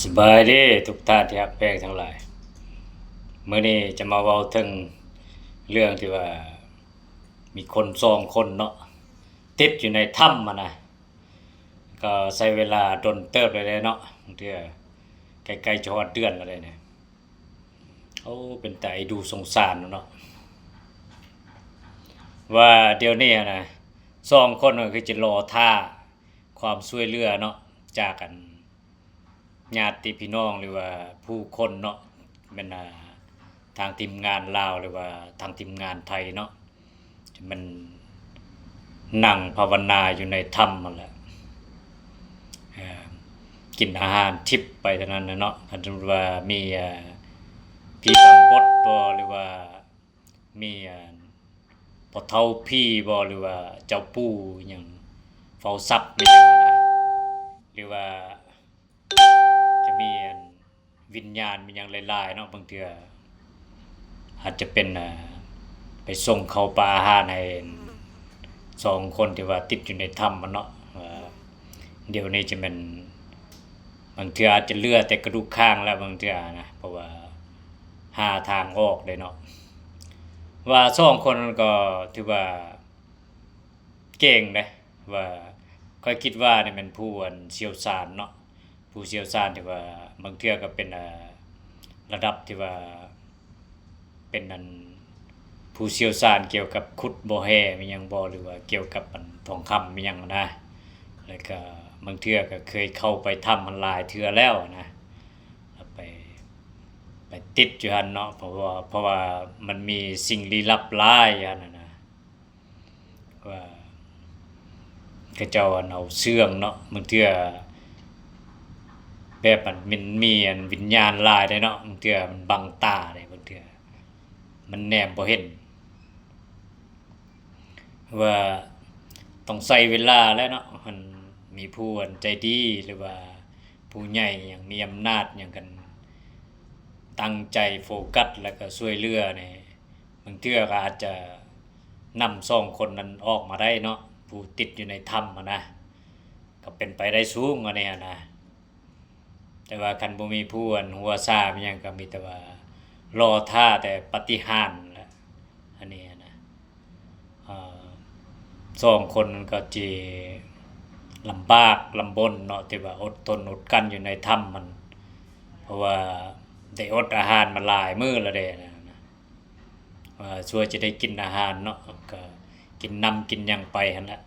ສະບາຍດີທຸກທ່ານທີ່ຮັກແພງທັງຫຼາຍ. ມື້ນີ້ຈະມາເວົ້າເຖິງເລື່ອງທີ່ວ່າມີຄົນສອງຄົນເນາະ ຕິດຢູ່ໃນຖ້ຳຫັ້ນນະ, ກໍໃຊ້ເວລາດົນເຕີບແລ້ວເດ້ເນາະ, ບາງເທື່ອໃກ້ໆຈະຮອດເດືອນແລ້ວເດ້ນະ. ໂອ້ ເປັນຕາເອັນດູສົງສານເນາະ ວ່າດຽວນີ້ຫັ້ນນະ ສອງຄົນກໍຄືຈະລໍຖ້າຄວາມຊ່ວຍເຫຼືອເນາະ ຈາກອັນ ຍາດຕິພີ່ນ້ອງ ຫຼືວ່າຜູ້ຄົນເນາະ ແມ່ນ ອ່າ ທາງທີມງານລາວ ຫຼືວ່າທາງທີມງານໄທເນາະ ຈະແມ່ນນັ່ງພາວະນາຢູ່ໃນຖ້ຳຫັ້ນແຫຼະ, ເອີ ກິນອາຫານທິບໄປເທົ່ານັ້ນແຫຼະເນາະ. ຄັນສົມມຸດວ່າມີ ເອີ ຜີບັງບົດບໍ ຫຼືວ່າມີ ອັນ ພໍ່ເຖົ້າຜີບໍ ຫຼືວ່າເຈົ້າປູ່ຫຍັງເຝົ້າຊັບອີຫຍັງນະ ຫຼືວ່າ ຈະມີອັນວິນຍານມີຫຍັງຫຼາຍໆເນາະ, ບາງເທື່ອອາດຈະເປັນ ເອີ ໄປສົ່ງເຂົ້າປາອາຫານໃຫ້ສອງຄົນທີ່ວ່າຕິດຢູ່ໃນຖ້ຳຫັ້ນເນາະ. ວ່າດຽວນີ້ຈະແມ່ນ ບາງເທື່ອອາດຈະເຫຼືອແຕ່ກະດູກຂ້າງແລ້ວ ບາງເທື່ອນະ, ເພາະວ່າຫາທາງອອກໄດ້ເນາະ. ວ່າສອງຄົນນັ້ນກໍຖືວ່າ ເກັ່ງເດ້ ວ່າຂ້ອຍຄິດວ່ານີ້ແມ່ນຜູ້ອັນຊ່ຽວຊານເນາະ, ຜູ້ຊ່ຽວຊານທີ່ວ່າບາງເທື່ອກໍເປັນ ເອີ ລະດັບທີ່ວ່າເປັນອັນຜູ້ຊ່ຽວຊານກ່ຽວກັບຂຸດບໍ່ແຮ່ມີຫຍັງບໍ່ ຫຼືວ່າກ່ຽວກັບອັນທອງຄຳມີຫຍັງນະ, ແລ້ວກໍບາງເທື່ອກໍເຄີຍເຂົ້າໄປຖ້ຳຫັ້ນຫຼາຍເທື່ອແລ້ວນະ, ແລ້ວໄປ ໄປຕິດຢູ່ຫັ້ນເນາະ ເພາະວ່າ ເພາະວ່າມັນມີສິ່ງລີ້ລັບຫຼາຍຢູ່ຫັ້ນນະ. ວ່າເຂົາເຈົ້າອັນເອົາເຊື່ອງເນາະ, ບາງເທື່ອແບບອັນ ມັນມີອັນວິນຍານຫຼາຍເດ້ເນາະ, ບາງເທື່ອມັນບັງຕາເດ້, ບາງເທື່ອມັນແນມບໍ່ເຫັນ. ວ່າຕ້ອງໃຊ້ເວລາແຫຼະເນາະ, ຄັນມີຜູ້ອັນໃຈດີ ຫຼືວ່າຜູ້ໃຫຍ່ຫຍັງມີອຳນາດຫຍັງກັນ ຕັ້ງໃຈໂຟກັດ ແລ້ວກໍຊ່ວຍເຫຼືອນີ້ ບາງເທື່ອກໍອາດຈະນຳສອງຄົນນັ້ນອອກມາໄດ້ເນາະ, ຜູ້ຕິດຢູ່ໃນຖ້ຳຫັ້ນນະ ກໍເປັນໄປໄດ້ສູງອັນນີ້ຫັ້ນນະ. ແຕ່ວ່າຄັນບໍ່ມີຜູ້ອັນຫົວຊາມີຫຍັງ ກໍມີແຕ່ວ່າລໍຖ້າແຕ່ປາຕິຫານແຫຼະ ອັນນີ້ຫັ້ນນະ. ເອີ ສອງຄົນກໍຊິລຳບາກລຳບົນເນາະ ທີ່ວ່າອົດທົນອົດກັ້ນຢູ່ໃນຖ້ຳຫັ້ນ ເພາະວ່າໄດ້ອົດອາຫານມາຫຼາຍມື້ແລ້ວເດ້ນະ. ວ່າຊົ່ວຈະໄດ້ກິນອາຫານເນາະ ກໍກິນນ້ຳກິນຫຍັງໄປຫັ້ນແຫຼະ,